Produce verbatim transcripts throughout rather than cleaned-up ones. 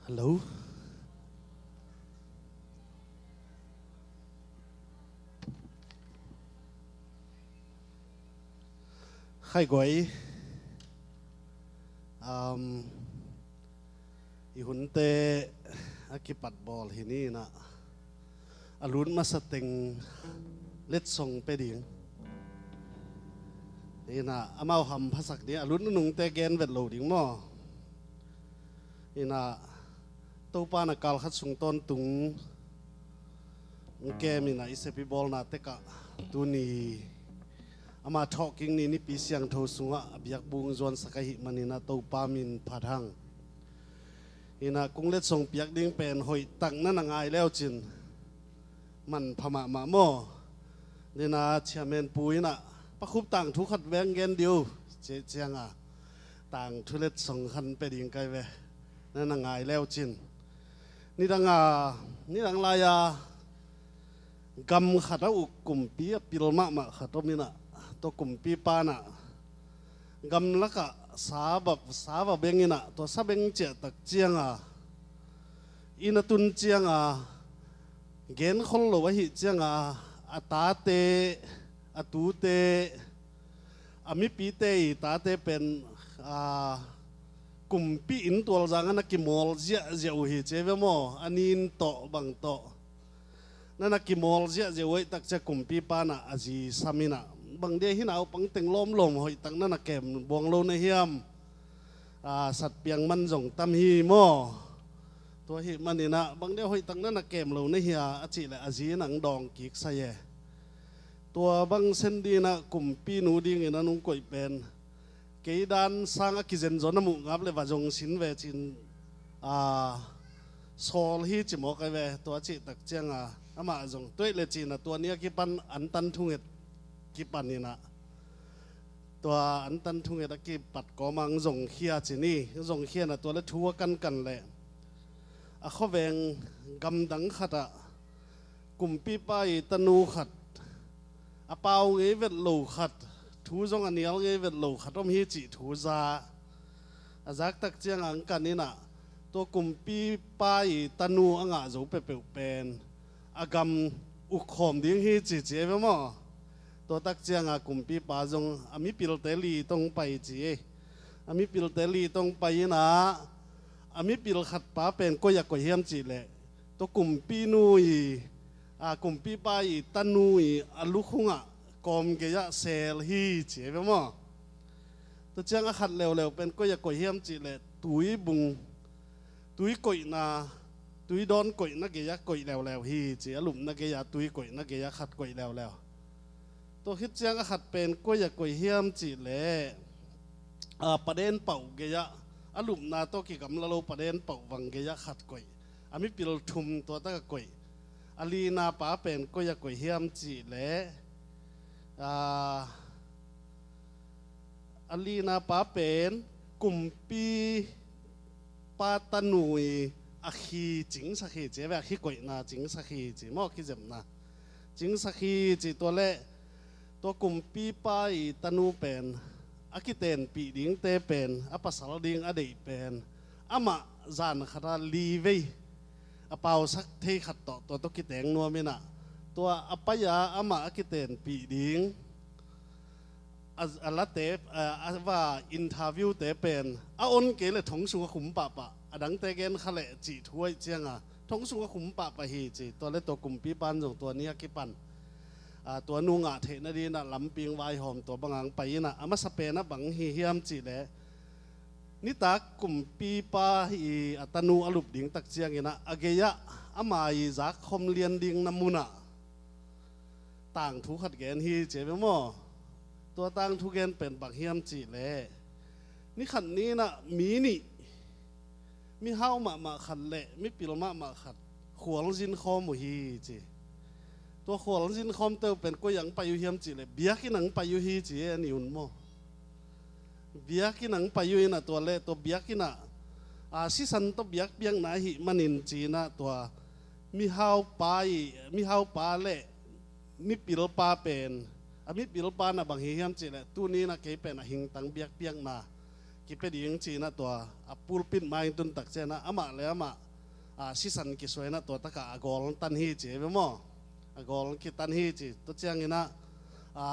Hello. Khaiguai, um, i hunte a kipat bawl hi ni inah, a lut masa teng letsong pe ding. Inah amau hamphasak ding, a lut nunungte gen vet lo ding maw? Inah Topa na kal khat sung tawntung kem inah i sepi bawlna tekah tuni ama thawhkik ni Nipi Siangtho sungah a biakbung zuansak ahih maninah Topa min phat hang. Inah kung letsong piak ding pen hoih tak na na ngai leucin manpha mahmah maw? Dina chairman pu inah pakhup tangthu khat veng gen diu ci cianga tangthu letsong khan pe ding kai ve. Na na ngai leucin. Nidanga, nidang lai-a gam khat a uk kumpi a pil mahmah khat om inah, tua kumpipa inah gamlakah sa va, sa va beng inah, tua sa beng ciahtak cianga inn a tun cianga genkhol lo ahih cianga a tate, a tute, a mipite i tate pen, a, kumpi inn tualzang a na kimawl ziahziah uh hi ci ve maw? A nin tawh bang tawh na na kimawl ziahziah uh ahih tak ciah kumpipa inah a zi sam inah, bang dia hih naupang teng lawmlawm hoih tak na na kem buang lo na hiam? A, satpiang man zong tam hi maw? Tua ahih maninah bang dia hoih tak na na kem lo na hia a cih leh a zi inah dawng kik sa e. Tua bang sen dinah kumpinu dingin a nung koih pen kei dan sang a kizen zaw na muh ngap le va zong sin ve cin, a, sawl hi ci mawk ai ve. Tua cihtak cianga amah zong tuaih le cina tua ni a kipan antan thunget kipan inah, tua antan thunget a kipat kawmang zongkhia ci ni. Zongkhia na tua le thu a kankan leh a khuaveng gamdang khatah kumpipa i tanu khat, a pau ngei vet lo khat, thu zong a nial ngei vet lo khat om hi cih thu za. A zaktak cianga ang kan inah tua kumpipa i tanu a ngah zo peuhpeuh pen a gam ukkhawm ding hi ci ci e ve maw? Tua tak cianga kumpipa zong a mipilte li tong pai ci e. A mipilte li tong pai inah a mipil khatpa pen koi a koih hiam cih leh tua kumpinu i, a, kumpipa i tanu i a lukhungah kawm gei-ah seel hi ci e ve maw? Tua ciang a khat leuleu pen koi a koih hiam cih leh tui bung, tui koihna, tui dawn koihna gei-ah koih leuleu hi ci. A lupna gei-ah tui koihna gei-ah khat koih leuleu. Tua khit ciang a khat pen koi a koih hiam cih leh, a, paden pauh gei-ah, a lupna tawh kigamla lo paden pauh vang gei-ah khat koih. A mipil thum tua tak a koih. A lina pa pen koi a koih hiam cih leh, a, a lina pa pen kumpipa tanu i a khi cingsak hi ci e ve, a khi koihna cingsak hi ci maw, a khi zepna cingsak hi ci. Tua leh tua kumpipa i tanu pen a kitenpih dingte pen a pasal ding a deih pen amah zan khata li vei a pausak thei khat tawh tua tawh kiteng nuam inah, tua a pai-a amah a kitenpih ding a, a late, a, a va interview te pen a on kei le thong sung a khum pahpah, a dangte gen kha leh cih thu ahih cianga thong sung a khum pahpah hi ci. Tua le tua kumpipan zong tua ni a kipan, a, tua nu ngah theihna dinah lamping vaihawm tua bangang pai inah a masa penah bang hi hiam cih leh nitak kumpipa i a tanu a lup ding tak cianginah a gei-ah ama i zakkhom lian ding na munah tangthu khat gen hi ci e ve maw? Tua tangthu gen pen bang hiam cih leh ni khat ni inah mi nih, mihau mahmah khat le mipil mahmah khat khualzin khawm uh hi ci. Tua khualzin khawmte uh pen koi ang pai uh hiam cih leh biakinn ang pai uh hi ci e, a ni un maw? Biakinn ang pai uh inah tua le tua biakinn ah, a, sisan tawh biakpiakna ahih manin ci inah tua mihaupa i, mihaupa le mipilpa pen, a mipilpa na bang hi hiam cih leh tuni inah kei pen a hingtang biakpiakna kipia ding ci-in ah tua a pulpit mai tun tak ciangin ah amah le amah a sisan kisuai in ah tua takah a gawl tan hi ci ve maw? A gawl kitan hi ci. Tua ciangin ah a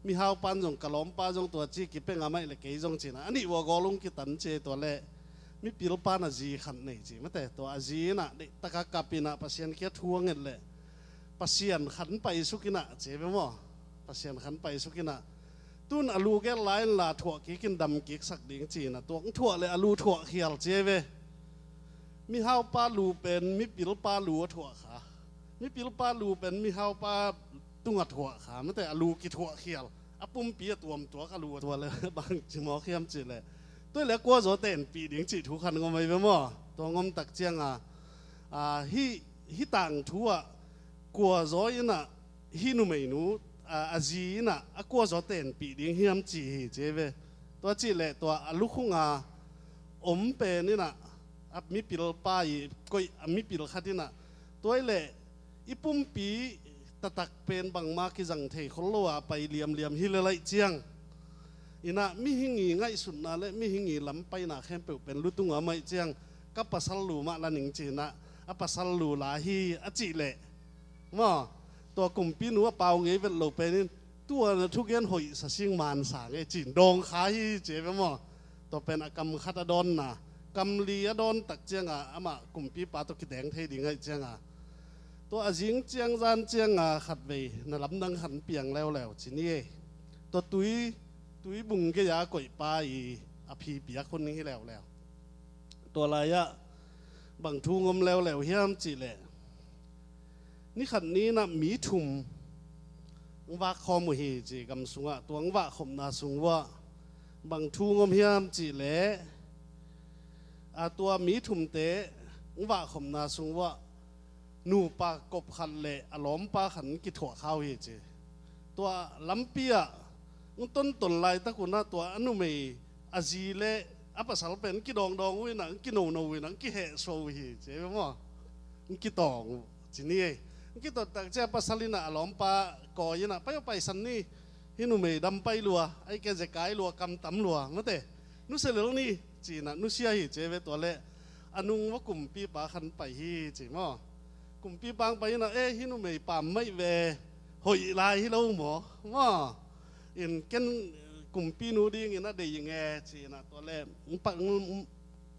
mihau pan zong ka lawmpa zong tua ci kipia ngam ahih leh kei zong ci-in ah a nih vua gawl hong kitan ci. Tua leh mipil pan a zi khat nei ci mate, tua a zi in ah deih takah kap in ah Pasian kiang thu a nget leh Pasian khan paisuk in ah ci ve maw? Pasian khan paisuk in ah tun a lu gel lai in la thuah kik in dam kik sak ding ci-in ah tua thuah leh a lu thuah khial ci ve. Mihaupa lu pen mipilpa lu a thuah kha, mipilpa lu pen mihaupa tungah thuah kha mate, a lu kithuah khial. A pumpi a tuamtuak a lu a thuah leh bang ci mawk hiam cih leh, tua leh a kuazaw tenpih ding cih thu khan ngom ahi ve maw? Tua ngom tak ciangin a hih, hih tangthu ah kuazaw in ah hih numeinu a, a zi in ah a kuazaw tenpih ding hiam ci hi ci ve. Tua cih leh tua a lukhung a om pen in ah a mipilpa i koih a mipil khat in ah, tua leh i pumpi taktak pen bangmah kizang thei khol lo a pai liamliam hi lel ahih ciang in ah mihing i ngaihsutna leh mihing i lampaina khempeuh pen lutung a om ahih ciang ka pasal lu mah la ning ci-in ah a pasal lu la hi a cih leh maw, tua kumpinu a pau ngei vet lo pen in tua na thugen hoih sa sing man sa ngei ci-in dawng kha hi ci ve maw? Tua pen a kam khat a dawnna, kam li a dawn tak ciangin amah kumpipa tawh kiteng thei ding ahih ciangin tua a zing ciang zan ciangin khatvei na lamdang khan piang leuleu ci ni ei. Tua tui, tui bung gei-a koihpa i a phi piak hun hi leuleu. Tua lai-ah bang thu ngom leuleu hiam cih leh, ni khat ni in ah mi thum hong vak khawm uh hi ci gam sungah. Tua hong vak khopna sung uah bang thu ngom hiam cih leh, a tua mi thumte hong vak khopna sung uah nupa kop khat leh a lawmpa khat kithuah kha uh hi ci. Tua lampi ah hong tonton laitak un ah tua a numei a zi leh a pasal pen kidawngdawng uh in ah kinono uh in ah kihehsuah uh hi ci ve maw? Kitawng uh ci ni ei. Kitawng tak ciang a pasal in ah a lawmpa kawi in ah, pai aw, paisan ni, hih numei dam pai lua, ahih kei leh zekai lua, kam tam lua mate, nusia lel ni ci-in ah nusia hi ci ve. Tua leh a nung uah kumpipa khan pai hi ci maw? Kumpipa hong pai in ah, e, hih numei pam mah hi ve, hoih lai hi lo maw, maw? In ken kumpinu dingin a dei ing e ci-in ah tua leh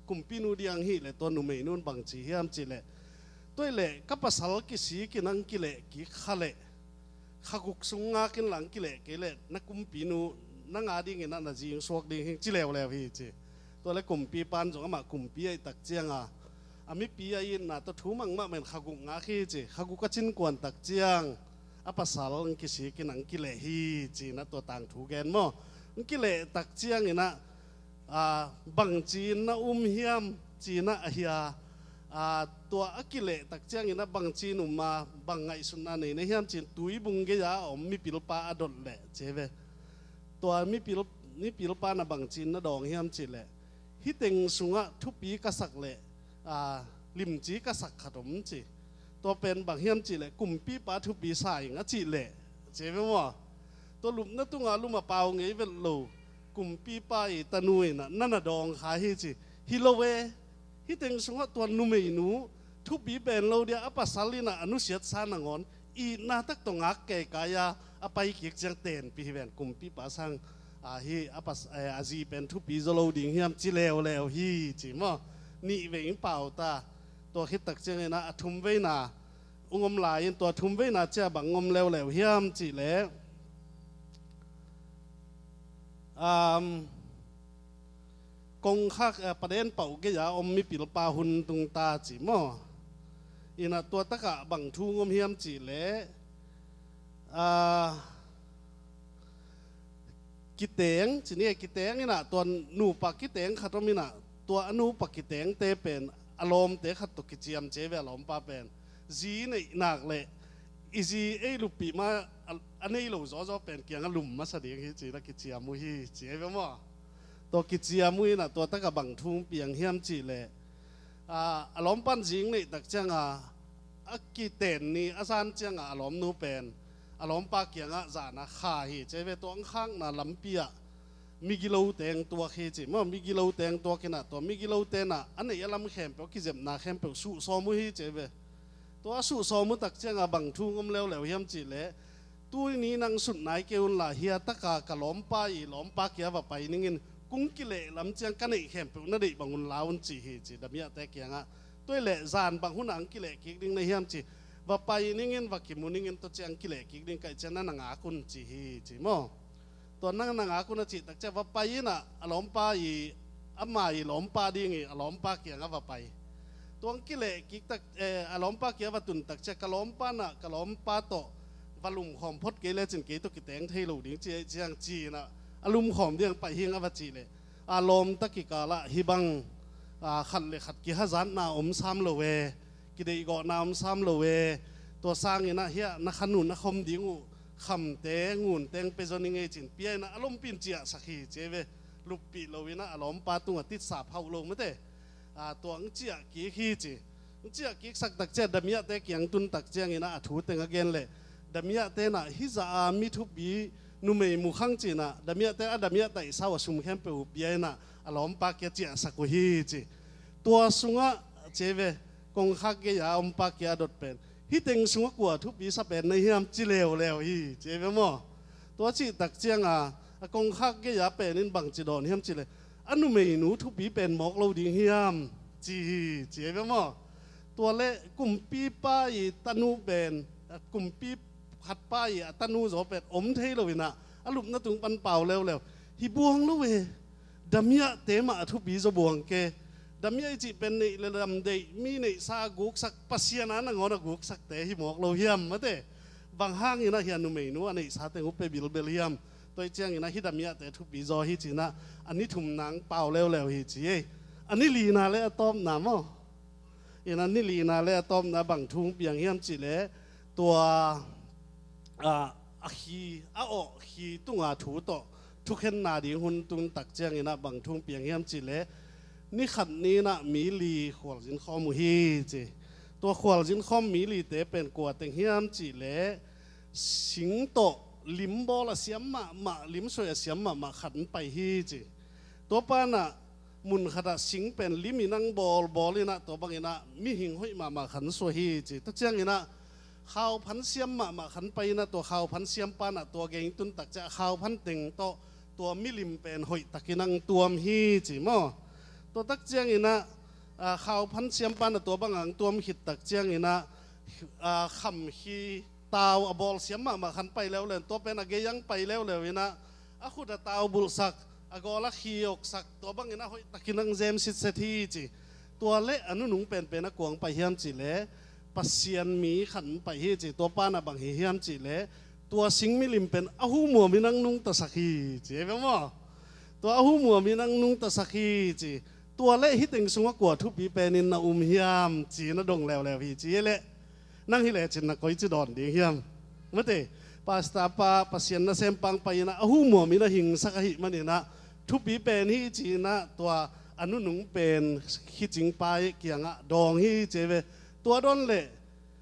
kumpinu ding hong hih leh tua numeinu in bang ci hiam cih leh, tua leh ka pasal kisik in ah hong kileh kik kha leh kha guk sung ngak in la hong kileh kei leh na kumpinu nang a dingin ah na zi hong suak ding hi ing ci leuleu hi ci. Tua leh kumpipa in zong amah kumpi ahih tak ciangin a mipi a itna tawh thu mang mahmah in kha guk ngak hi ci. Kha guk a cin kuan tak ciang a pasal hong kisik in ah hong kileh hi ci-in ah tua tangthu gen maw? Hong kileh tak ciangin ah a, bangci-in na um hiam ci-in ah a hia, a, tua a kileh tak ciangin ah bangci-in um a, bang ngaihsutna nei na hiam ci-in tui bung gei-a a om mipilpa a dot leh ci ve. Tua mipil, mipilpa in ah bangci-in na dawng hiam cih leh, hih teng sungah thupi ka sak leh a, limci ka sak khat om ci. Tua pen bang hiam cih leh kumpipa thupi sa ing a cih leh ci ve maw? Tua lupna tungah lum a pau ngei vet lo kumpipa i tanu in ah na na dawng kha hi ci. Hi lo e, hih teng sungah tua numeinu thupi pen lo dia, a pasal in ah a nusiatsa nangawn itna tak tawh ngak keikai a, a pai kik ciang tenpih hi ven, kumpipa sang a, hih a pas, eh, a zi pen thupi zaw lo ding hiam ci leuleu hi ci maw? Nih vei hong pau ta. Tua khit tak ciangin ah a thum veina hong om lai in, tua thum veina ciang bang hong om leuleu hiam cih leh, um, kongkhak, eh, paden pauh gei-a om mipilpa hun tung ta ci maw? In ah tua takah bang thu hong om hiam cih leh, a, kiteng ci ni, kiteng in ah tua nupa kiteng khat om in ah tua a nupa kitengte pen a lawmte khat tawh kiciam ci ve, a lawmpa pen. Zi neih nak leh i zi ei luppih ma a, a nei lo zawzaw pen kiangah lum masa ding hi ci-in ah kiciam uh hi ci ve maw? Tua kiciam uh in ah tua takah bang thu hong piang hiam cih leh, a, a lawmpa in zi hong neih tak ciangin a kiten ni a zan ciangin a lawmnu pen a lawmpa kiangah zan a kha hi ci ve. Tua hong khakna lampi ah migilo teng tuak hi ci maw, migilo teng tuak inah tua migilo tenah a neih a lam khempeuh, kizepna khempeuh suhsawm uh hi ci ve. Tua a suhsawm uh tak ciangah bang thu om leuleu hiam cihleh, tuni nang sut nai kei unla, hia taka ka lawmpa i lawmpa kia va pai ningin, kung kileh lam ciang ka neih khempeuh na deih bang unla un ci hi ci damiahte kiangah. Tua ileh zan bang hunah ang kileh kik ding na hiam ci, va pai ningin, va kimu ningin, tua ciang kileh kik ding kaih ciang na na ngak un ci hi ci maw. Tua nang na ngak un a cih tak ciang va pai inah a lawmpa i, ama i lawmpa ding i a lawmpa kiangah va pai. Tua ang kileh kik tak, eh, a lawmpa kiangah va tun tak ciang ka lawmpa nah, ka lawmpa tawh va lumkhawm phot kei lecin kei tawh kiteng thei lo ding ci, ciang ci inah a lumkhawm ding pai hing a va cih leh, a lawmta kikalah hih bang, a, khat le khat kihazatna om sam lo e, kideihgawhna om sam lo e. Tua sanginah hiah na khan uh na khom ding uh khamte ngun teng pia zaw ning ei cin pia inah a lompi in ciahsak hi ci ve. Luppih lo inah a lawmpa tungah titsa phauh lo mate. A, tua ang ciah kik hi ci. Ang ciah kiksak tak ciah damiahte kiang tun tak cianginah a thu teng a gen leh, damiahte nah hih zah a mi thupi numei mukhang cinah damiahte a damiah taihsa uh a sum khempeuh uh pia inah a lawmpa kia ciahsak uh hi ci. Tua sungah ci ve, kongkhak gei-a ompa kia a dot pen, hih teng sungah kua thupi sa pen na hiam ci leuleu hi ci ve maw. Tua cih tak cianga a kongkhak gei-a pen in bang ci dawn hiam cihleh, a numeinu thupi pen mawk lo ding hiam ci hi ci ve maw. Tua le kumpipa i tanu pen, kumpi khatpa i a tanu zaw pen om thei lo inah a lupna tung pan pau leuleu. Hi buang lo e. Damiahte mah a thupi zaw buang ke. Damiah i cih pen neih le lam deih, mi neihsa a guksak, Pasian a nangawn a guksakte hi mawk lo hiam mate. Bang hanginah hia numeinu a neihsa teng uh pia bilbel hiam. Tua i cianginah hih damiahte thupi zaw hi cinah a ni thum nang pau leuleu hi ci ei. A ni lina le a tawpna maw. Inah ni lina le a tawpna bang thu hong piang hiam cihleh, tua, a, a khi, a awh khi tunga thu tawh thukhenna ding hun tun tak cianginah bang thu hong piang hiam cihleh, ni khat ni inah mi li khualzin khawm uh hi ci. Tua khualzin khawm mi lite pen kua teng hiam cihleh, sing tawh lim bawl a siam mahmah, lim suai a siam mahmah khat pai hi ci. Tua panah mun khatah sing pen lim inang bawlbawl inah tua banginah mihing hoih mahmah khan suah hi ci. Tua cianginah khauphan siam mahmah khan pai inah tua khauphan siam panah tua gei tun tak ciah khauphan teng tawh tua milim pen hoihtakin ang tuam hi ci maw. Tua tak cianginah, a, khauphan siam panah tua bang ang tuam khit tak cianginah, a, kham khi tau a bawl siam mahmah khan pai leuleu in, tua pen a gei ang pai leuleu inah a khut a tau bulhsak, a gawl a khi oksak, tua bangin a hoihtakin ang zem sitset hi ci. Tua le a nunung penpen a kuang pai hiam cihleh, Pasian mi khan pai hi ci. Tua panah bang hi hiam cihleh, tua sing milim pen a humuamin ang nungtasak hi ci. Ei ve maw? Tua a humuamin ang nungtasak hi ci. Tua le hih teng sungah kua thupi penin na um hiam ci na dong leuleu hi ci. Ei leh nang hi lecin na koici dawn ding hiam? Mate, pastor pa, Pasian nasem pang pai inah a humuamin a hingsak ahih maninah thupi pen hi cinah tua a nunung pen khicing pa kiangah dawng hi ci ve. Tua dawn leh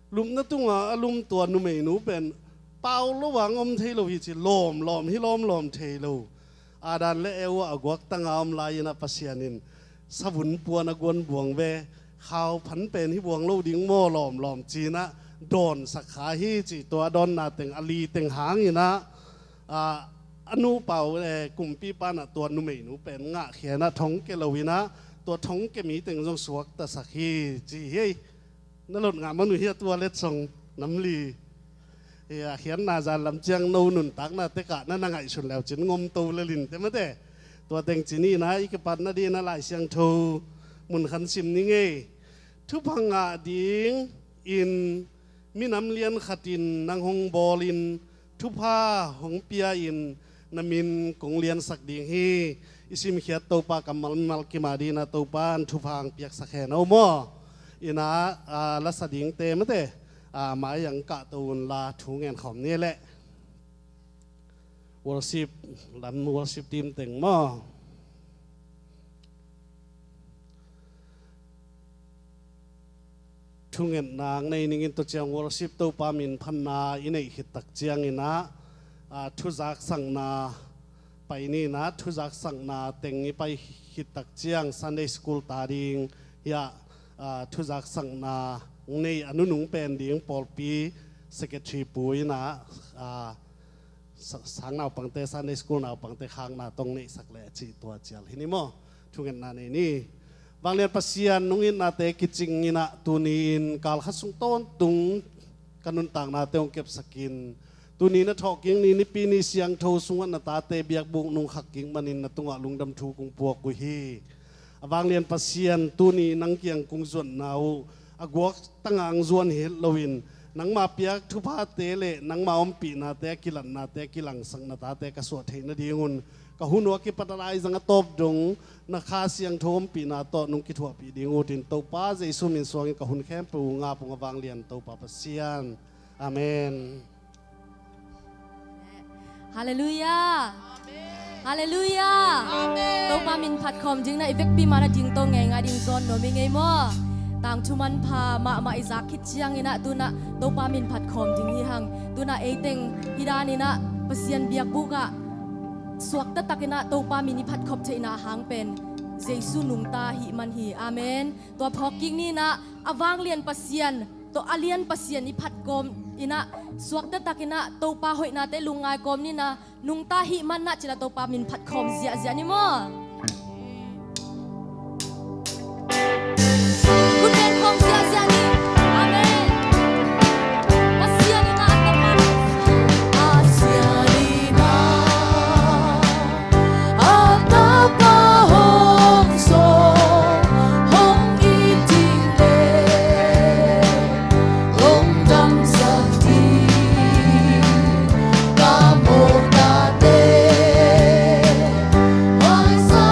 lupna tunga a lum tua numeinu pen pau lo ang om thei lo hi ci, lawmlawm hi lawmlawm thei lo. Adam le Eva a guaktanga om lai-inah Pasian in savun puan a guan buang ve, khauphan pen hi buang lo ding maw lawmlawm cinah dawnsak kha hi ci. Tua a dawnna teng a li teng hanginah, a, a nupau, eh, kumpipa nah tua numeinu pen ngahkhia inah thongkia lo inah tua thongkia mi teng zong suaktasak hi ci hi. Na lot ngah man uh hia tua letsong nam li. Hia, a khiatna zan lam ciang no nuntakna tekah na na ngaihsun leu cin ngomto le linte mate. Tua teng ci ni inah i kipatna dinah Lai Siangtho mun khan sim ning ei. Thupha ngah dingin minam lian khatin nang hong bawlin thupha hong pia-in na min kong liansak ding hi. I simkhiat Topa kammal mimal kim a dinah Topa in thupha ang piaksak hen aw maw. Inah, a, lasa dingte mate, a, mai ang kahto unla thu ngen khawm ni leh. Worship lam, worship team teng maw. Thungetna ang nei ningin tua ciang worship Topa min phanna i neih khit tak cianginah, a, thuzaksakna Pai ni in ah thuzaksakna teng i pai khit tak ciang Sunday School ta ding hi a, ah, thuzaksakna nei a nunung pen ding pawlpi secretary pu in ah, ah, sa-, sang naupangte, Sunday School naupangte khakna tawh neihsak leh a cih tua cial hi ni maw. Thungetna nei ni. Vanglian Pasian, nungitnate kicing in ah tuni-in kalkhat sung tawntung ka nuntaknate hong kepsak in. Tuni na thawhkik ni, Nipi ni siangtho sungah na tate biakbuk nungkhak kik manin na tungah lungdam thu kong puak uh hi. A vanglian Pasian, tuni nang kiang kong zuanna uh a guaktang a ang zuan hi het loin, nangma piak thuphate le nangma ompihnate a kilatnate a kilangsak na tate ka suah theih nadingun, ka hun uh a kipat a laizang a tawp dong na Kha Siangtho ompihna tawh nong kithuahpih ding utin, Topa Jesu min suangin ka hun khempeuh uh ngap ung, a vanglian Topa Pasian. Amen. Halleluiah. Halleluiah. Topa min phatkhawm ding na i vekpi mana ding tawh ngeingai ding zawn nuam i ngei maw? Tangthu manpha mahmah i zak khit ciangin ah tu-in ah Topa min phatkhawm ding hi hang. Tu-in ah ei teng hih danin ah Pasian biakbuk ah suakta takin ah Topa min i phatkhop theihna hang pen Jesu nungta ahih man hi. Amen. Tua phawk kik ni in ah, a vanglian Pasian tawh a lian Pasian i phat kawm in ah, suakta takin ah Topa hoihnate lungngai kawm ni in ah, nungta ahih man in ah ci-in ah Topa min phatkhawm ziahziah ni maw? Khut beng khawm ziahziah ni. Amen. Pasian in ah Topa, Pasian in ah a tapa hong sawm, hong it ding le hong damsak ding, ka mawhna te hong sa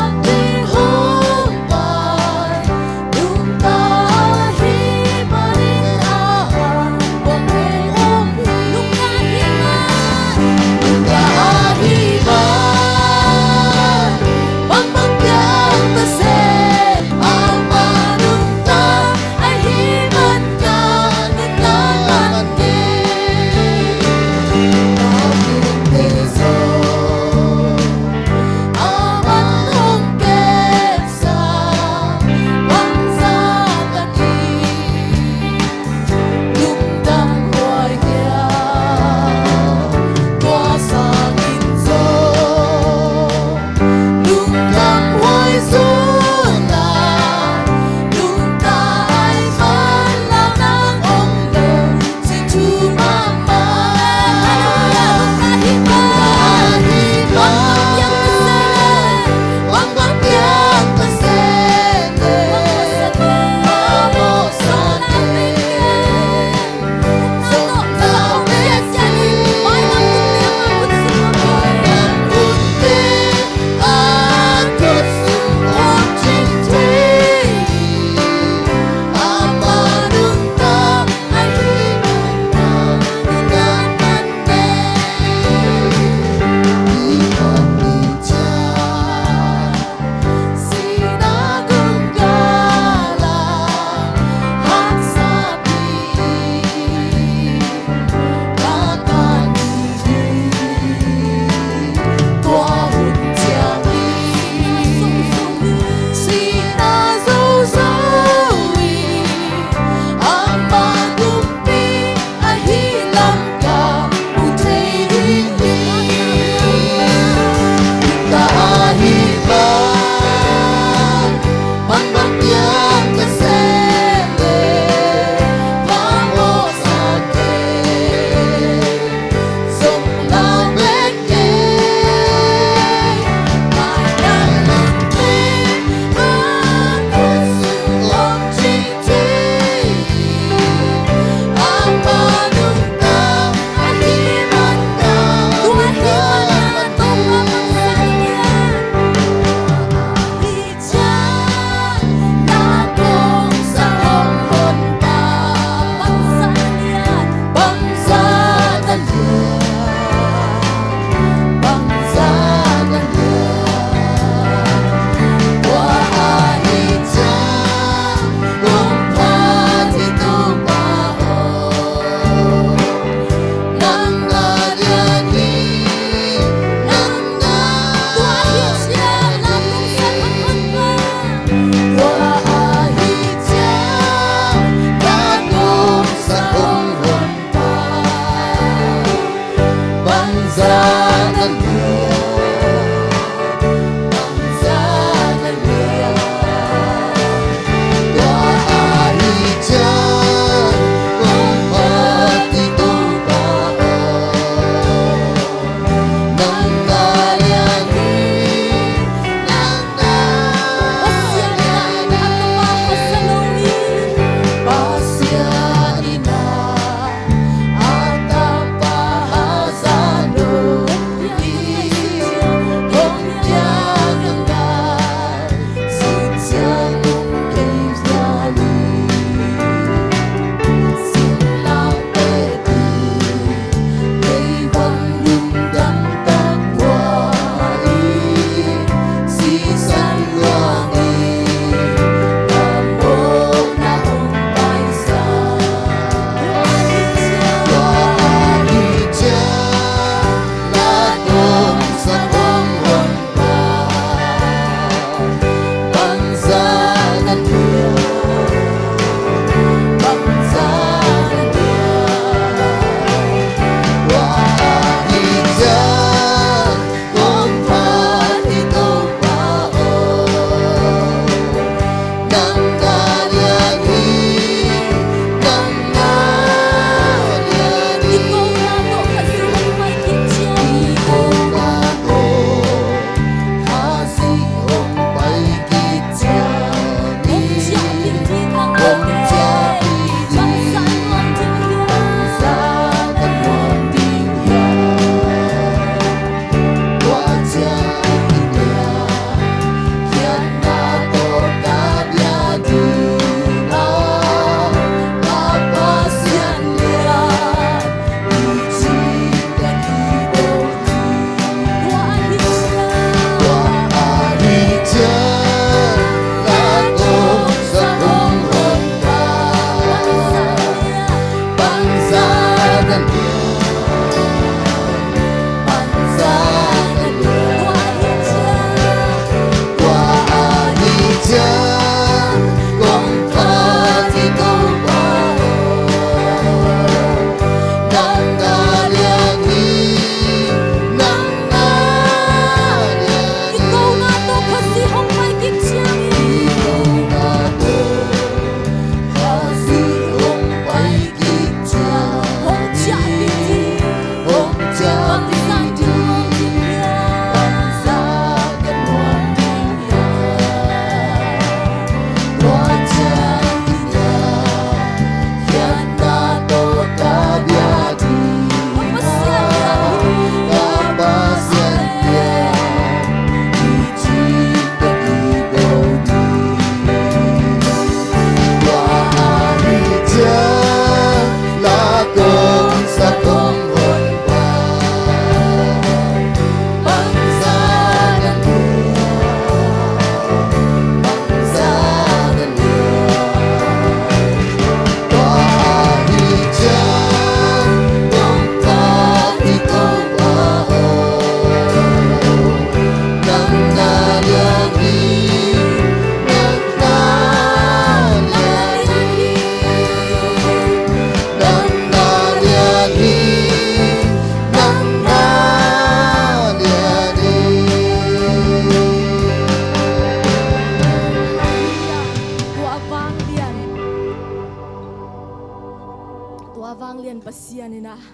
Pasian in ah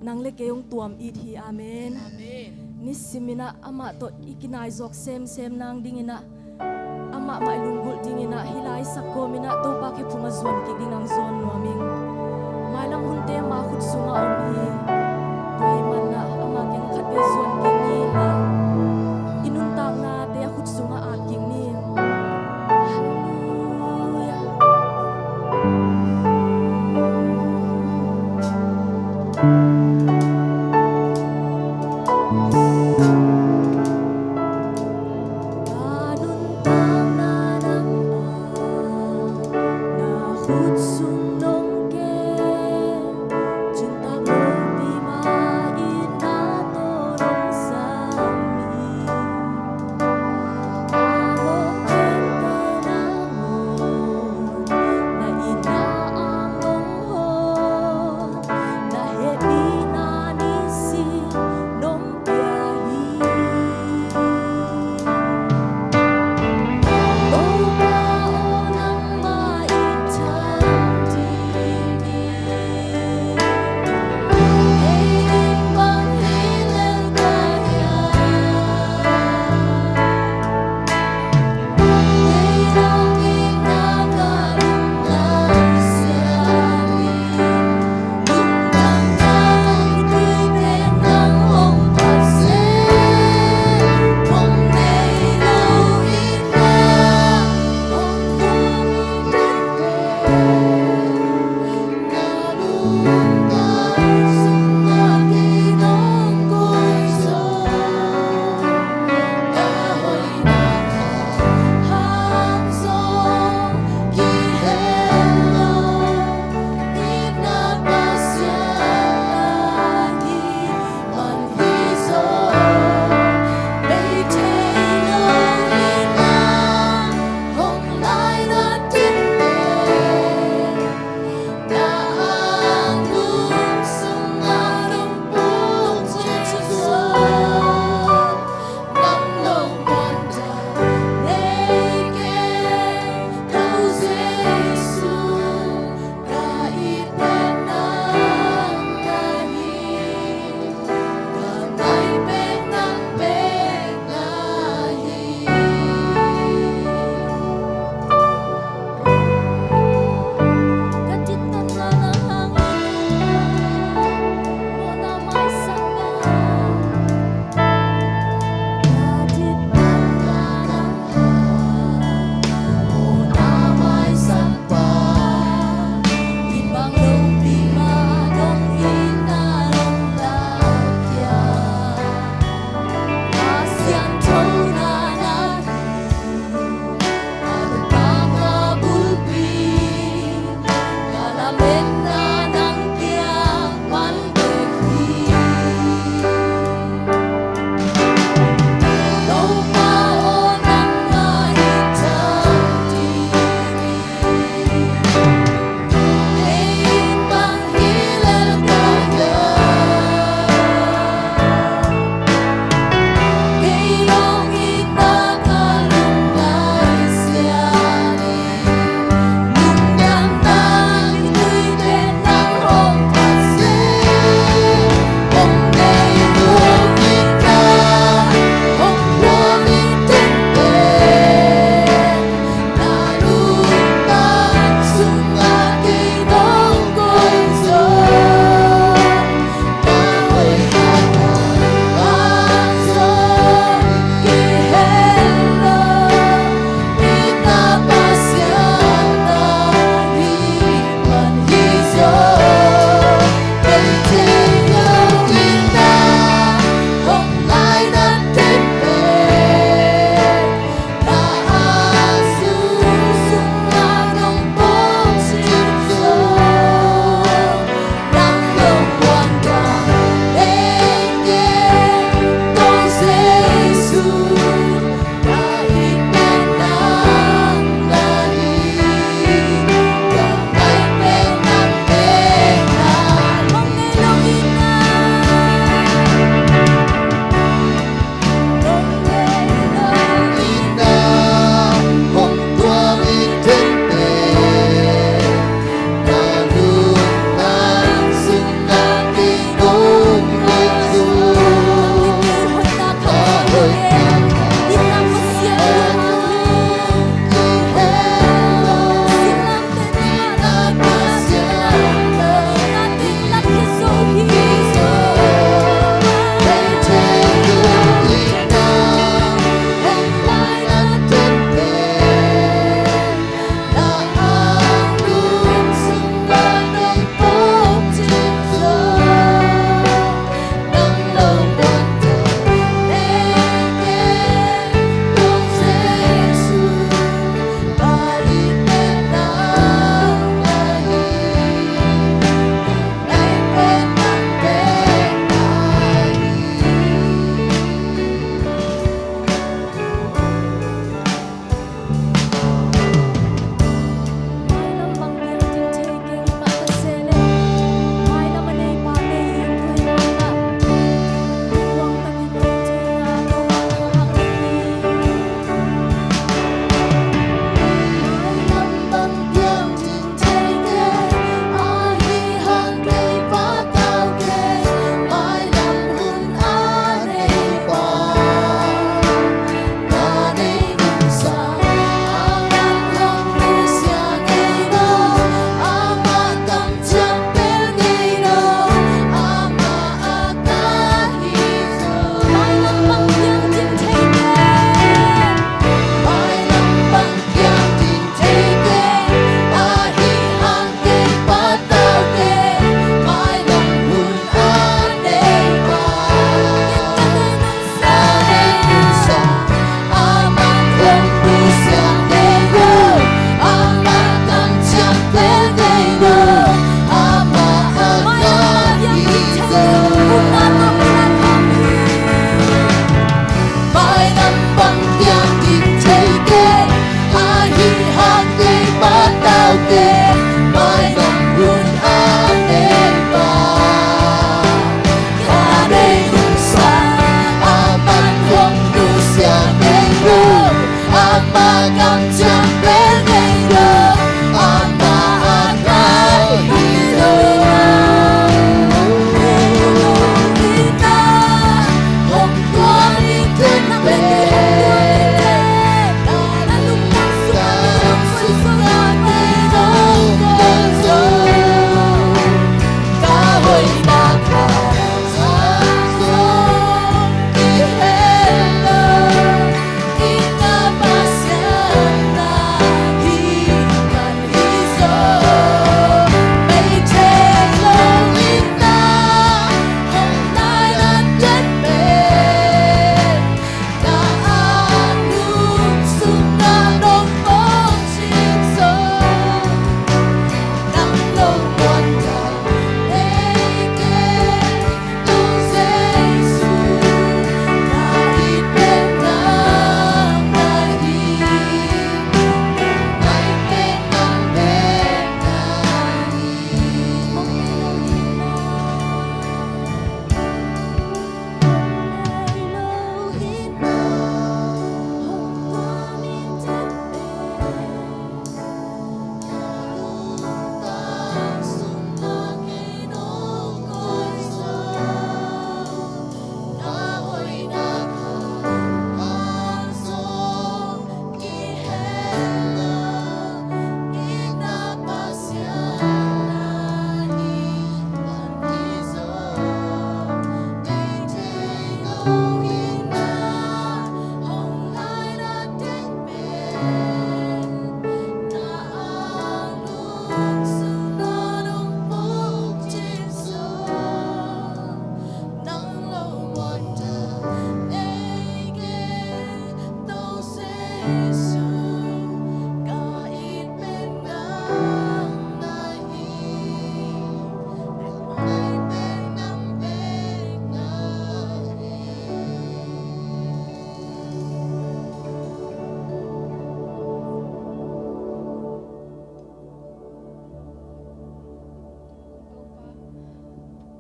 nang le kei hong tuam it hi. Amen. Amen. Nisim in ah amah tawh i kinai zawk semsem nang ding in ah, amah mah i lunggulh ding in ah, hih lai sak kawm in ah Topa khephung a zuan kik ding nang zawn nuam ing. Mailam hunte ama khut sungah om hi. Tua ahih man ah ama kiang khat vei zuan kik ni in ah, i nuntaknate a khut sungah at kik ni. Halleluia.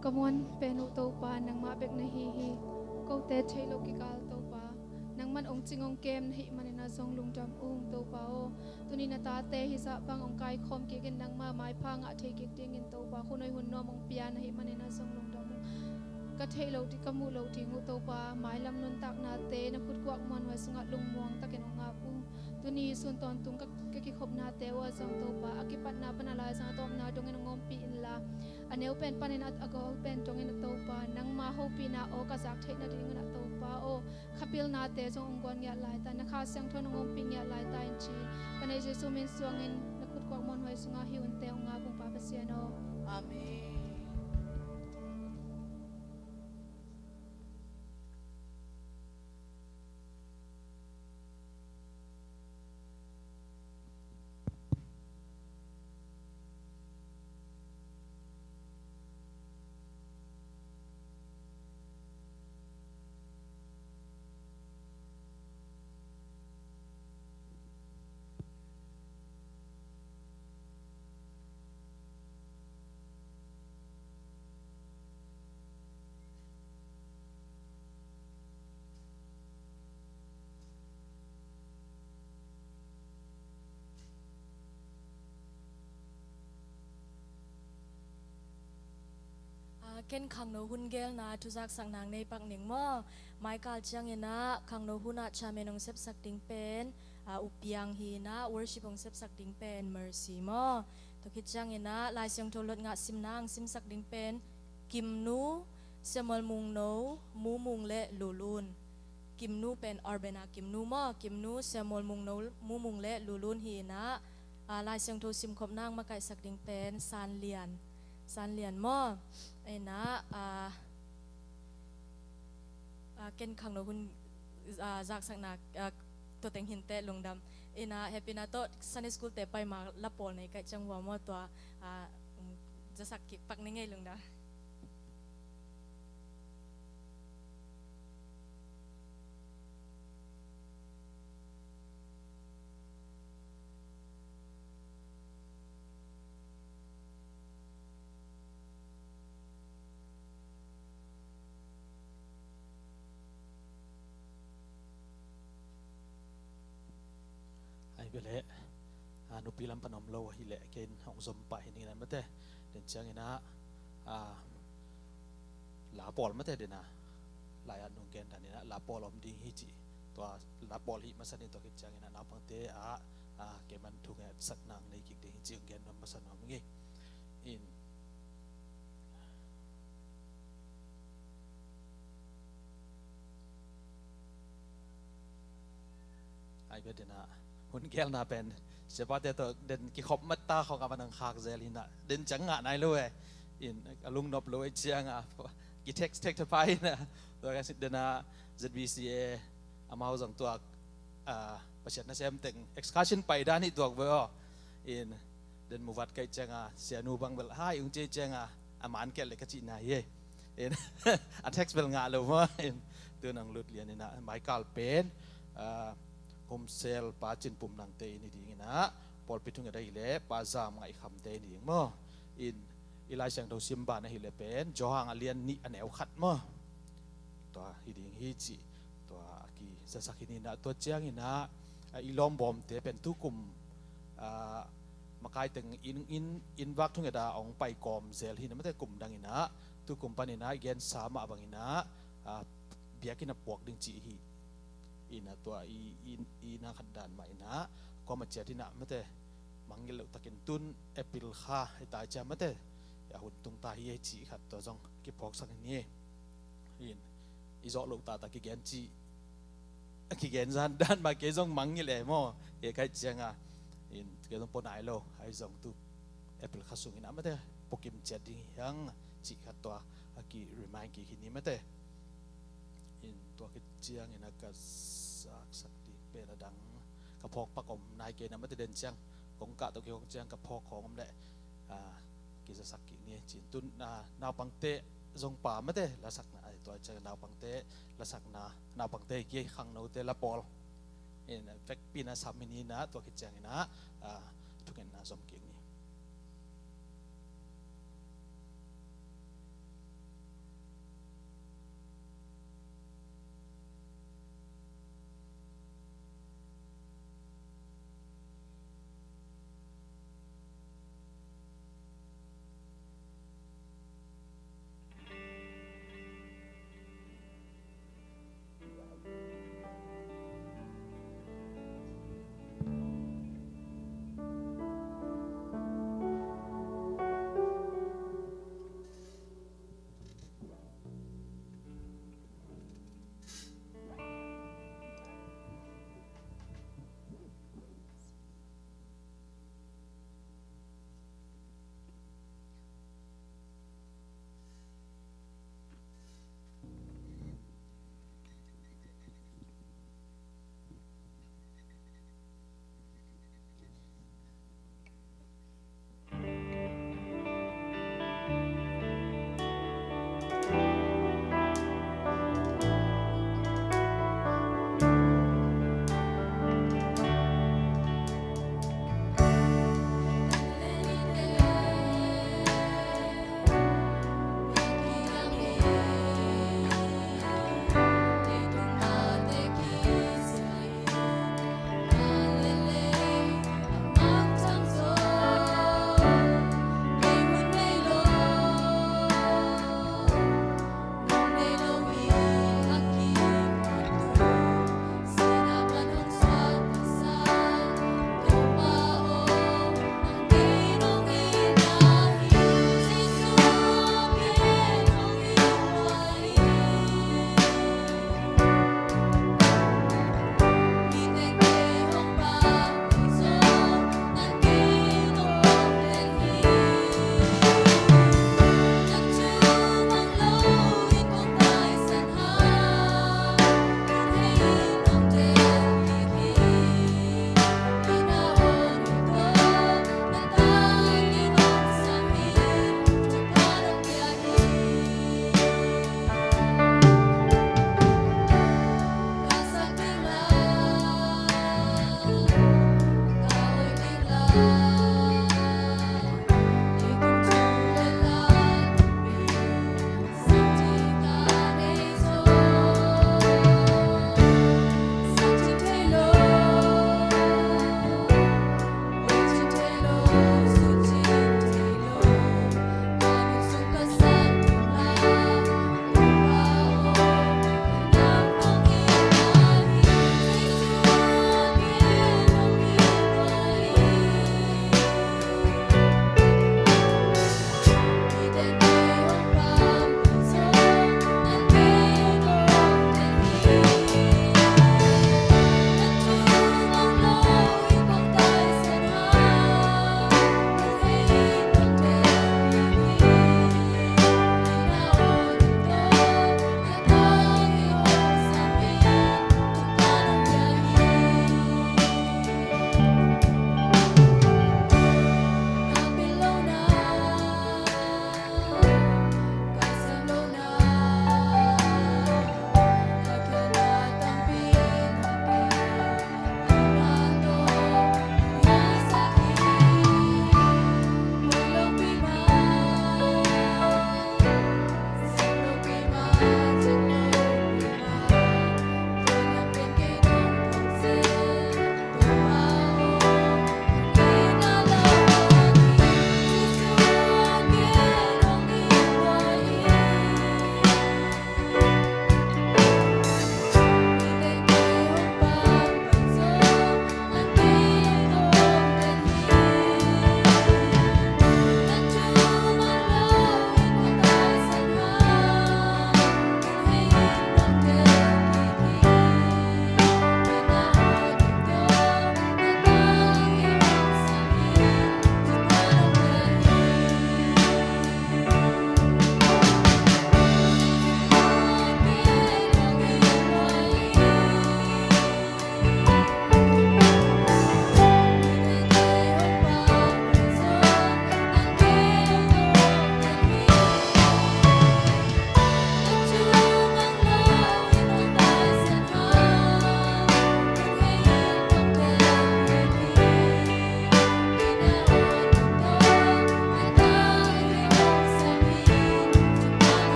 Ka muan pen uh Topa, nangmah bek na hi hi. Kote theih loh kikal Topa, nangman ong cing ong kem na hih manin ah zong lungdam ung Topa aw. Tuni na tate hih zah bang ong kaikhawm kik in nangma maipha ngah thei kik dingin Topa, hun hoih hun nuam ong pia na hih manin ah zong lungdam ung. Ka theih loh ding, ka muh loh ding uh Topa, mailam nuntaknate na khutkuak muanhuai sungah lungmuang takin ong ap ung. Tuni sun tawntung ka, ka kikhopnate uh ah zong Topa, a kipatna pan a laizang a tawpna dongin ong ompih inla, a neu pen panin a, a gol pen dongin ah Topa, nangma hopihna aw ka zak theih nadingin ah Topa aw, kha pilnate zong ong guan ngiat laitak, na Kha Siangtho nong ompih ngiat laitak in ci. Ka neih Jesu min suangin na khutkuak muanhuai sungah hih hunte ong ap ung Pa Pasian aw. Amen. Ah, ken khangno hun gelna thuzaksak nang nei pak ning maw. Maikal ciangin ah khangno hun ah chairman ong sepsak ding pen, ah, U Piang hi in ah, worship ong sepsak ding pen Mercy maw. Tua khit ciangin ah Lai Siangtho lot ngah simna ong simsak ding pen Kimnu, Samuel Mungno, Mumung le Lulun. Kimnu pen Urbana Kimnu maw, Kimnu, Samuel Mungno, Mumung le Lulun hi in ah, ah, Lai Siangtho simkhopna ong makaihsak ding pen Sanlian. Sanlian maw. Ina, ah, ah, ken khangno hun, ah, zaksakna, ah, tua teng hinteh lungdam. Ina, Happy na tawh Sunday school te pai ma la pawl nei kaih ciang hua maw tua, ah, um, zasak kik pak ni ngei lungdam. Bia leh, a, nupi lam pan om lo ahih leh ken hong zom pah hi ning in ah mate. Den ciangin ah, a, la pawl mate den a, lai-at nong gen dan in ah la pawl om ding hi ci. Tua la pawl hih masa nin tua khit ciangin ah naupangte ah, a, keiman thungetsak nang nei kik ding hi ci hong gen nuam masa nuam ing ei. In Ai bia den a hun gelna pen siapate tawh den kikhop mat ta khawng a man ang khak zel hi na, den ciang ngah nai lo e. In a lungnop lo e ciang a ki text tek ta pai na. Tua ka sit den a Z B C A amau zong tuak, a, Pasian nasem teng excursion pai dan hi tuak ve aw. In den muvat kai ciang a sianu bang bel hai ung cia ciang a a man kel le ka cihna hi e. In a text bel ngah lo maw. In tu nang lut lian in a maikal pen, a, Humsel pa Cin Pum Nangte in hi ding in ah, pawlpi thunget ahih leh Pa Zam Ngaih Khamte in hi ding maw. In i Lai Siangtho simban ahih leh pen Johan a lian nih a neu khat maw. Tua hi ding hi ci. Tua a kizasak hi ni in ah tua ciangin ah, a, i lawmbawmte pen tukum, a, makai teng in, in, inn vak thunget a hong pai kawm zel hi na mate kum dang in ah, tukum pan in ah i gensa mah bang in ah, a, biakinn a puak ding ci hi. In ah tua i, i, i na khat dan mah in ah kuamah ciat in ah mate mangngilh loh takin tun April kha hi ta ciang mate a hun tung ta hi ei cih khat tua zong kiphawksak hi ni. In i zawh loh taktak kigen cih, kigen zan dan mah kei zong mangngilh e maw. Kei ka hih ciang a, in kei zong pua nai lo, ahi zong tu April kha sung in ah mate pua kim ciat ding hi hang cih khat tua a ki remind kik hi ni mate. In tua khit ciangin a ka zaksak ding pen a dang ka phawk pak om nai kei na mate, den ciang kong kah tawh kei kong ciang ka phawk khawng om leh, a, kizasak kik ni. Cin tun, a, naupangte zong pa mate lasakna, a, tua ciang naupangte lasakna, naupangte hi kei khangnote la pawl. In vekpi in a sam hi ni in ah tua khit ciangin ah, a, thungetna zom kik ni.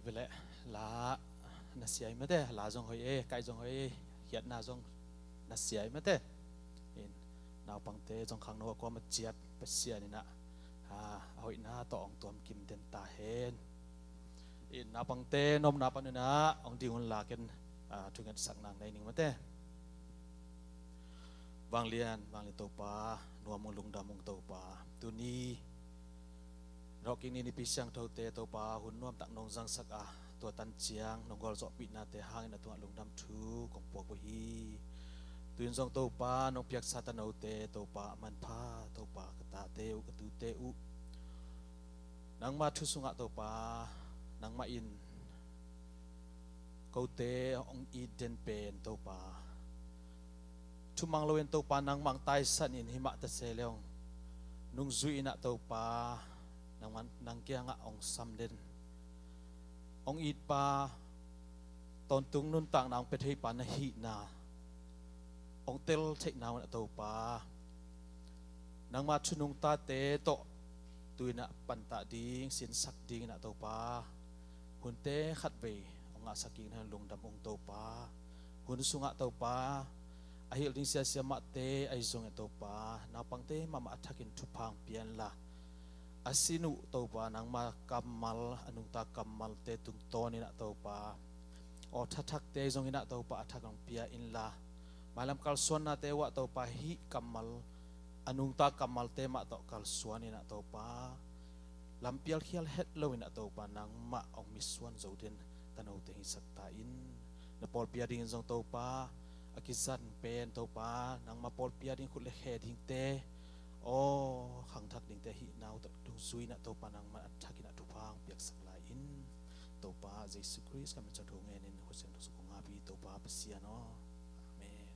Vele la na siai mate, la zong hoi e, kai zong hoi e, hiatna zong na siai mate. In naupangte zong khangno a kuama ciat Pasian inah a hoihna tawh ong tuam kim den ta hen. In naupangte nomna pan inah ong ding un la ken thungetsak nang nei ning mate. Vanglian vanglian Topa, nuam ung lungdam ung Topa. Tuni rawhkik ni nipi siangthote Topa hun nuamtak nong zangsak a, tua tan ciang nong gualzawhpihnate hangin a tungah lungdam thu kong puak uh hi. Tuin zong Topa nong piaksa tanote Topa a manpha Topa ka tate uh ka tute uh nangma thu sungah Topa nangmah in kote hong it den pen Topa thumang loin Topa nangmah taisan in himah ta se leong nungzui inah Topa nangmah nang kiangah hong sam den hong itpa tawntung nuntakna hong pia theipa na hihna hong tel theihna un a Topa nangma thu nungtate tawh tuinah pantah ding sinsak dingin a Topa hunte khatvei hong ngahsak kik na lungdam ung Topa. Hun sungah Topa a hilh ding siasia mahte ahi zongin Topa naupangte mahmah a thakin thupha hong pia inla a sin uh Topa nangma kammal a nungta kammalte tungtawn inah Topa aw thathakte zong inah Topa a thak hong pia inla mailam kalsuannate uh ah Topa hih kammal a nungta kammalte mah tawh kalsuan inah Topa lampial khial het lo inah Topa nangmah hong mitsuan zo den tanote hong hisak ta in na pawlpi a dingin zong Topa a kizan pen Topa nangma pawlpi a ding khut le khe dingte aw khangthak dingte hihna uh tawh dungzui inah Topa nangmah a thak inah thupha hong piaksak lai in Topa Jesu Khrist ka min ciang thu ngenin husiang thusuk kong ngap hi Topa Pasian aw. Amen.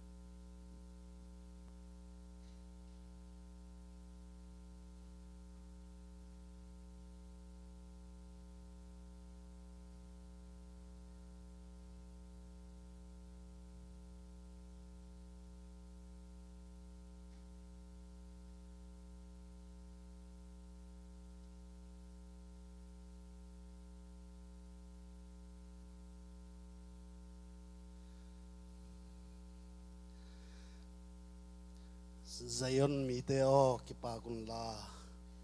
Zion mite aw, kipak unla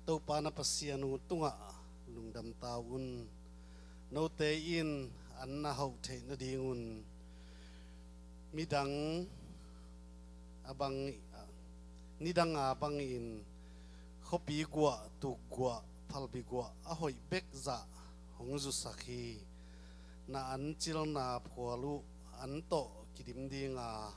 Topa na Pasian uh tungah lungdam ta un. Note in an na hauh theih nadingun midang a bang nidang a bangin khuapi guah, tukguah, phalbi guah a hoih bek zah hong zusak hi. Na an cilna phual uh an tawh kidim dinga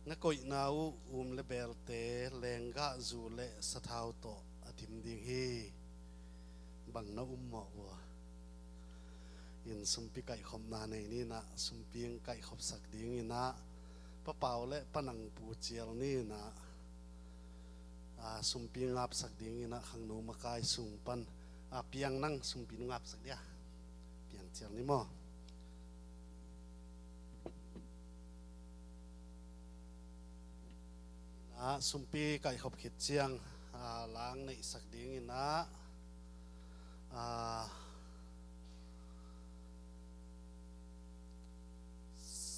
na koihna uh um le belte lenggahzu le sathau tawh a dim ding hi. Bang na um mawh uh a? In sumpi kaihkhopna nei ninah sumpi kaihkhopsak dinginah Pa Pau le Pa Nang pu cial ninah a sumpi ngapsak dinginah khangno makai sung pan a piang nang sumpi nu ngapsak dia piang cial ni maw? Inah sumpi kaihkhop khit ciang a lang neihsak dinginah a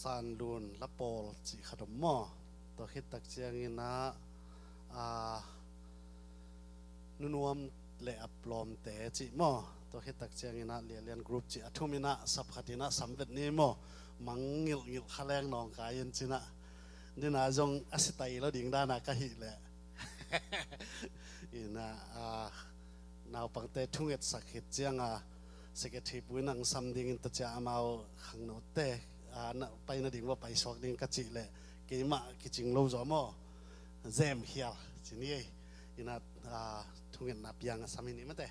Sanlun lapawl cih khat om maw? Tua khittak cianginah a nunuam le aplawmte cih maw? Tua khittak cianginah lialian group cih a thuminah sap khatinah samvet ni maw? Mang ngilhngilh khaleng nawngkai in cinah dina zong a sitai lo ding dana ka hih leh inah a naupangte thungetsak khit cianga secretary pu in ang sam dingin tacia amau khangnote a na pai nading va paisuak ding ka cih leh keimah kicing lo zaw maw? Zem khial ci ni ei. Inah a thungetna piang a sam hi ni mate.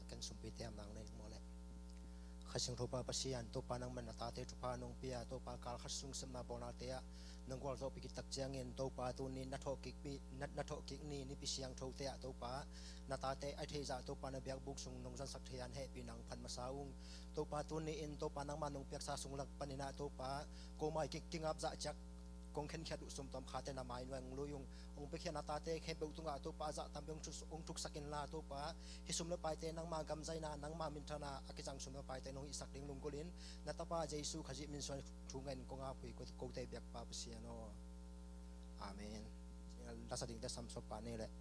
Kan sumpite a mang le maw le. Kha Siangtho Pa Pasian, Topa nangman na tate thupha nong pia, Topa kal khat sung sepna bawlnate ah nong gualzawhpih khit tak ciangin, Topa tuni na thawhkik ni, na, na thawhkik ni, Nipi Siangthote ah Topa na tate a theihzah Topa na biakbuk sung nong zansak thei an hehpihna hong phat masa ung. Topa tuni in Topa nangma nong piaksa sung lak panin ah Topa ko mai kik kingap zah ciak kong khenkhiat uh sum tawm khate na mai nuai hong lui ung. Hong piakhia na tate khempeuh tungah Topa zah tampi hong thuk, hong thuksak inla Topa, hih sum le paite nangma gamzaina, nangma minthana a kizang sum le paite nong hihsak ding lunggulhin, na Tapa Jesu Khazih min suang thu ngen kong ap uh hi, ko, kote biakpa Pasian aw. Amen. Lasa dingte samsop pa ni leh.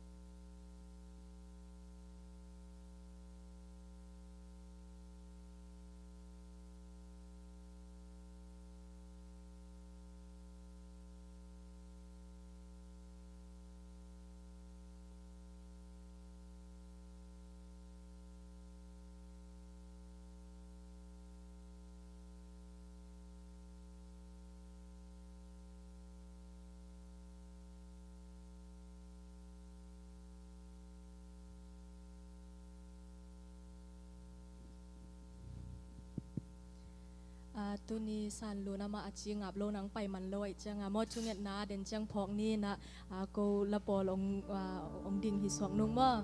A, tuni sanlun amah a ci ngap lo nang pai man lo aih cianga maw, thungetna den ciang phawk ni na, a, ko la pawl ong, a, ong ding hi suak nung maw.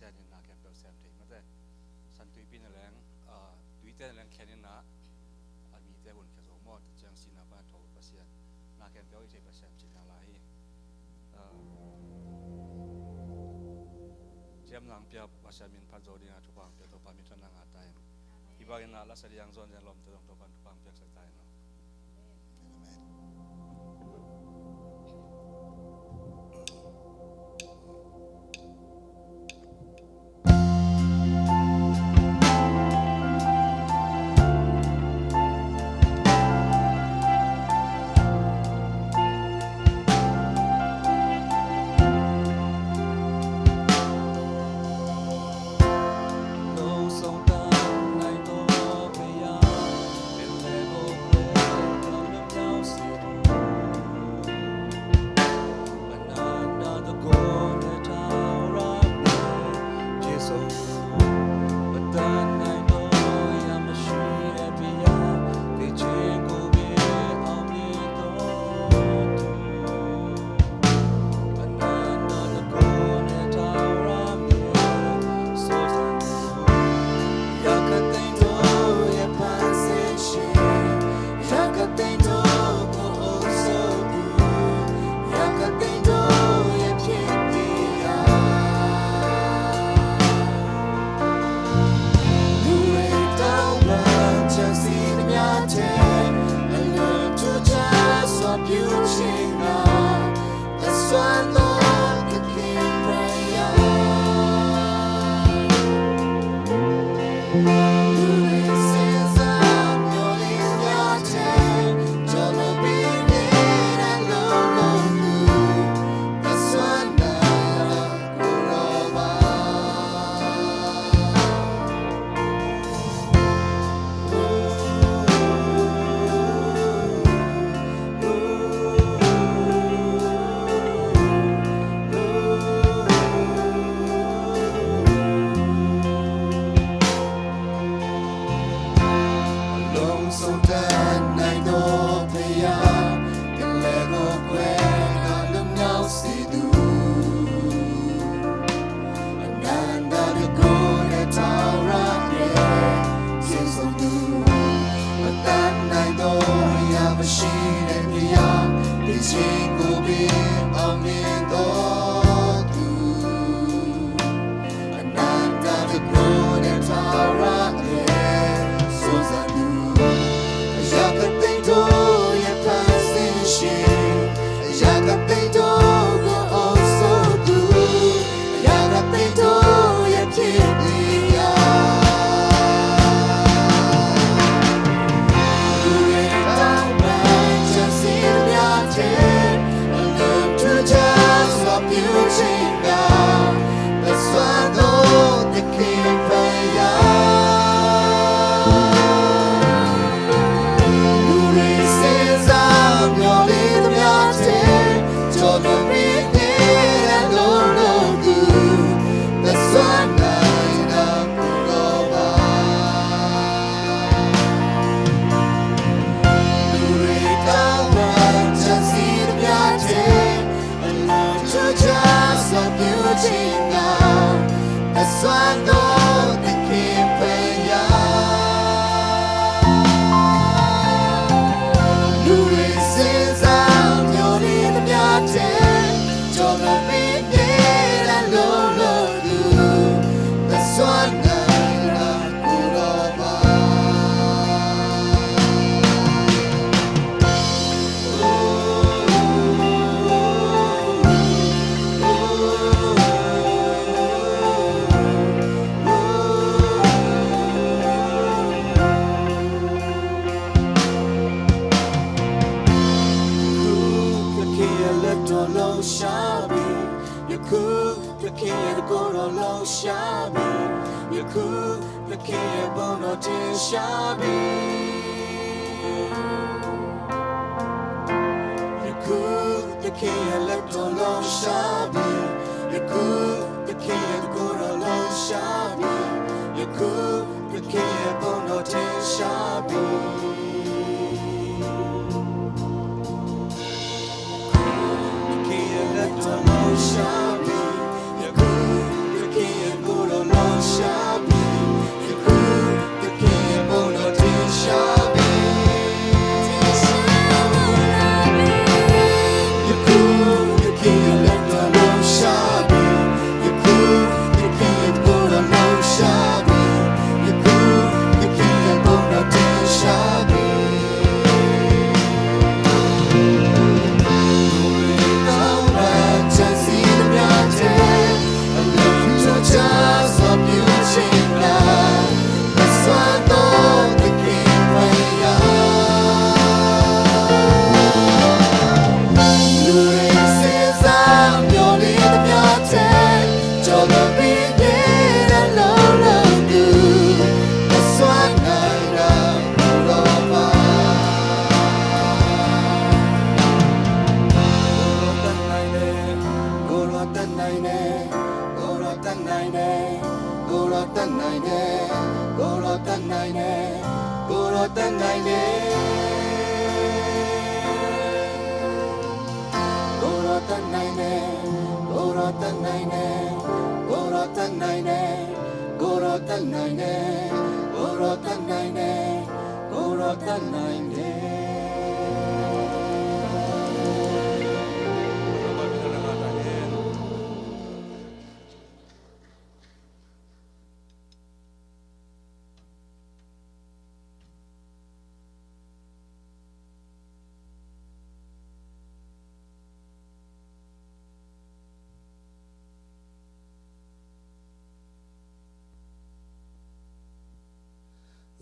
Pasian in na khempeuh sem thei mate. San tuipi na leng, ah, tuite na leng khen in na, a mite hun khia zo maw, tua ciang sihna pan a tho Pasian, na khempeuh i thei Pasian cihna lai hi. Ah, ciamna hong pia Pasian min phat zo ding a thupha hong pia Topa min thang na ngah ta hen. Hih bangin na la sa ding hong zawn ding lawmte zong Topa in thupha hong piaksak ta hen aw.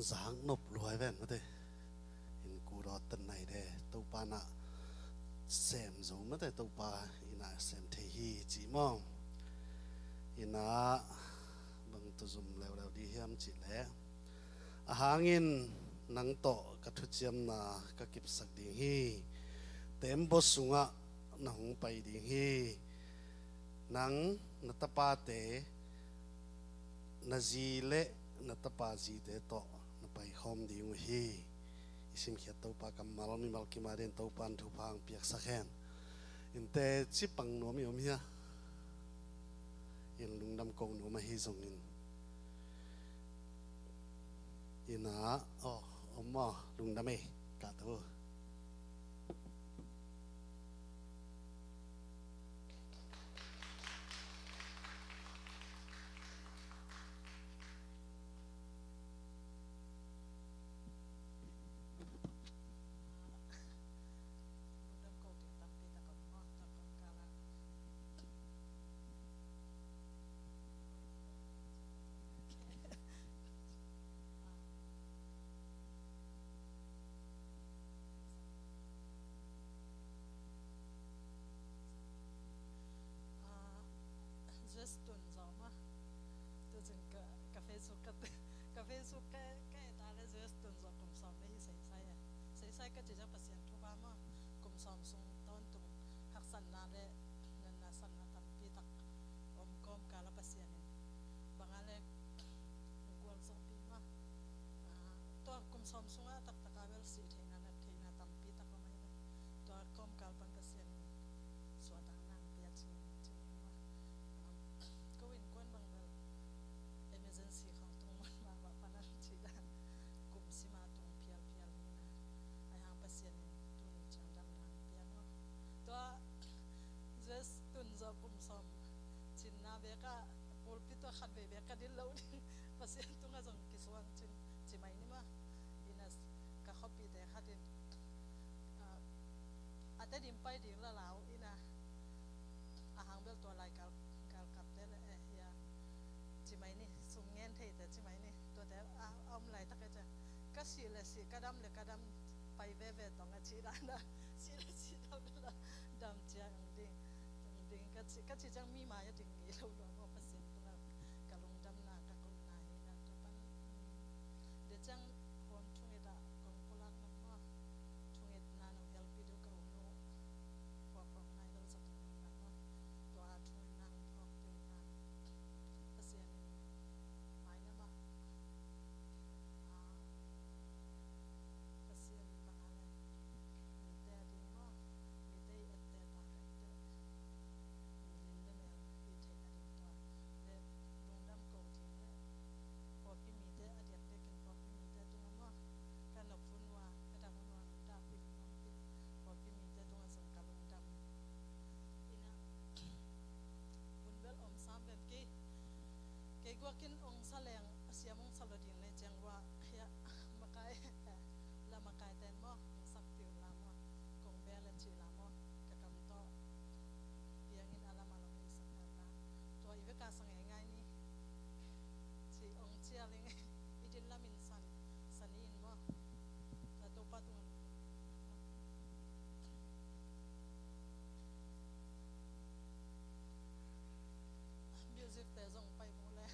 Zaknop luai ven mate. In kudawt tan nai de, Topa na sem zo mate, Topa ina sem thei hi ci maw? Ina bang tu zum leuleu di hiam cih leh, a hangin nang tawh ka thuciamna ka kipsak ding hi. Tembaw sungah na hong pai ding hi. Nang, na tapate, na zi le na tapa zite tawh na paikhawm ding uh hi. I simkhiat Topa kammal mimal kim a din Topa in thupha hong piaksak hen. Innte cipang nuam i om hia? In lungdam ko nuam ahi zongin. Ina, oh, om maw, lungdam ei, ka tu. Ah, Zeus tun zawh mah. Tu cin ka, ka Facebook ka, ka Facebook ka, ka et a le Zeus tun zawh kum sawm le hi seisai e. Seisai ka ci ciang Pasian thupha maw. Kum sawm sung tawntung haksatna le natna satna tampi tak om kawmkal a Pasian in bang a le gualzawhpih maw. Ah, tua kum sawm sungah taktak a bel sih theihna, nat theihna tampi tak om ahi ve. Tua kawmkal pan Pasian in suahtakna hong pia cing, cing in maw. Ah, ko innkuan bang bel emergency khawng tung mun mahmah pan a cih dan kum sim a tung phialphial hi na. Ahi hang Pasian in tuni ciang damna hong pia maw. Tua Zeus tun zawh kum sawm cinna bek ah pulpit ah khatvei bek ka ding lo ding. Pasian tungah zong kisuang cin ci mai ni maw. Ina ka khuapihte khat in, ah, a Tedim pai ding la lau ina, a hang bel tua lai gal, galkapte le, eh, hia, ci mai ni, sum ngen theite ci mai ni, tuate a, a om laitak e cia. Ka sih le sih, ka dam le ka dam, pai veve tong a ci dan a, sih le sih, dam le dam cia ang ding, ang ding ka ci, ka ci ciang mi mai a ding ngei lo lua maw, Pasian tungah ka lungdamna, ka koihna hi na tua pan, um, de ciang huam thunget ah kong pulak nak maw, thungetna nong helpih deuh ka u nu phawk phawk nai bel zat in nang maw, tua thungetna hong phawk deuh na Pasian in mainam ah, ah, Pasian bang a le mite a ding maw, mite i etteh tak a etteh, mi lin le mel hih theihna ding tua le lungdam ko ding le pawlpi mite a diak bekin pawlpi mite tungah maw, ka nop hun ua, ka dak hun ua, nong dahpih, nong dahpih pawlpi mite tungah zong ka lungdam. Ina hun bel om sam ven kei, kei guakin ong sa leng a siam ong sa lo ding nei ciang ua, hia, makai, la makai ten maw, ong sak piu la maw, kong bel a ci la maw, ka kam tawh piangin a lam a lo nei sak kan la. Tua i vek a sa ngeingai ni. Ci ong cia leng i din lamin san, san i in maw. Tua Topa tungah music te zong pai mu le.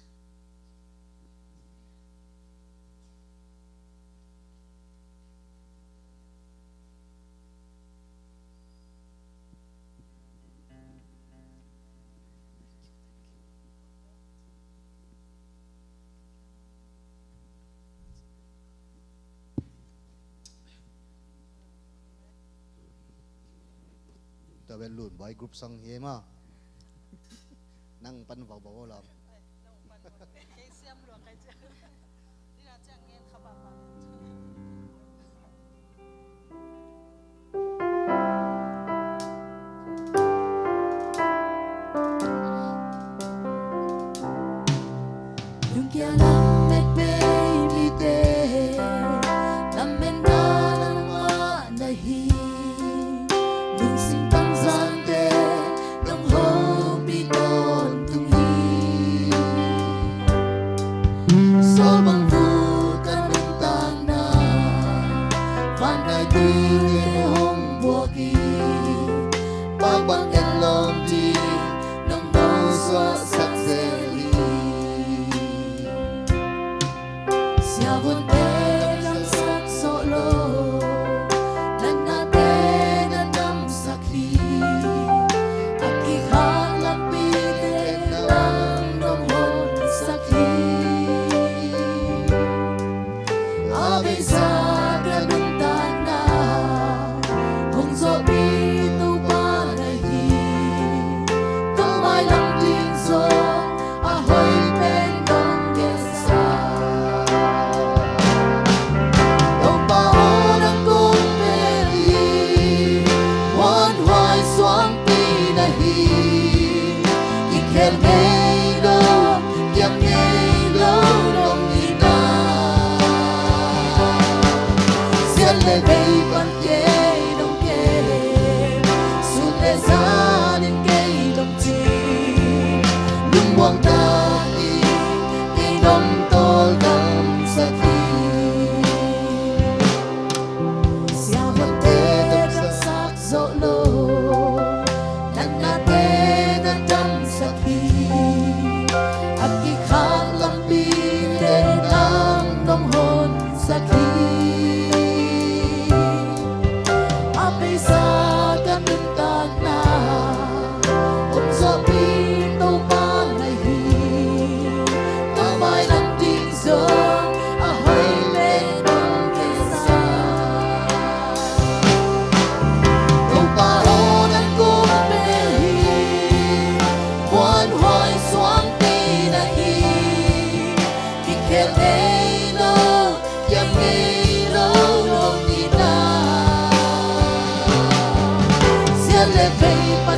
Vel Lun Boy group song hi ma. Nang pan vau vau lo. Lungkia lamet bei mite, lametna nangmah na hi. Lungsim tangzante nong hopih tawntung hi. Sawlbang vut ka nuntakna, vankai tuite hong buak hi. Pakbang en lawm ding nong nosuahsak zel hi. Siavuante damsak zawh lo, natnate na damsak hi. A kikhak lampite nang nong honsak hi. A beisa ka nuntakna hong zawhpih Topa na hi. Ka mailam ding zong a hoih pen nong gelsa. Topa aw, nang kong tel hi, muanhuai suangpi na hi. Kikhel ngei lo, kiam ngei lo nong hi na. Sian le vei pan kei nong kem, sun le zan in kei nong cing. Lungmuang takin kei nong tawldamsak hi. Siavuante damsak zawh lo, natnate na damsak hi. A kikhak lampite nang nong honsak hi. A beisa ka nuntakna hong zawhpih Topa na hi. Ka mailam ding zong a hoih pen nong gelsa. Topa aw, nang kong tel hi, muanhuai suangpi na hi. Kikhel ngei lo, kiam ngei lo nong hi na. Sian le vei pan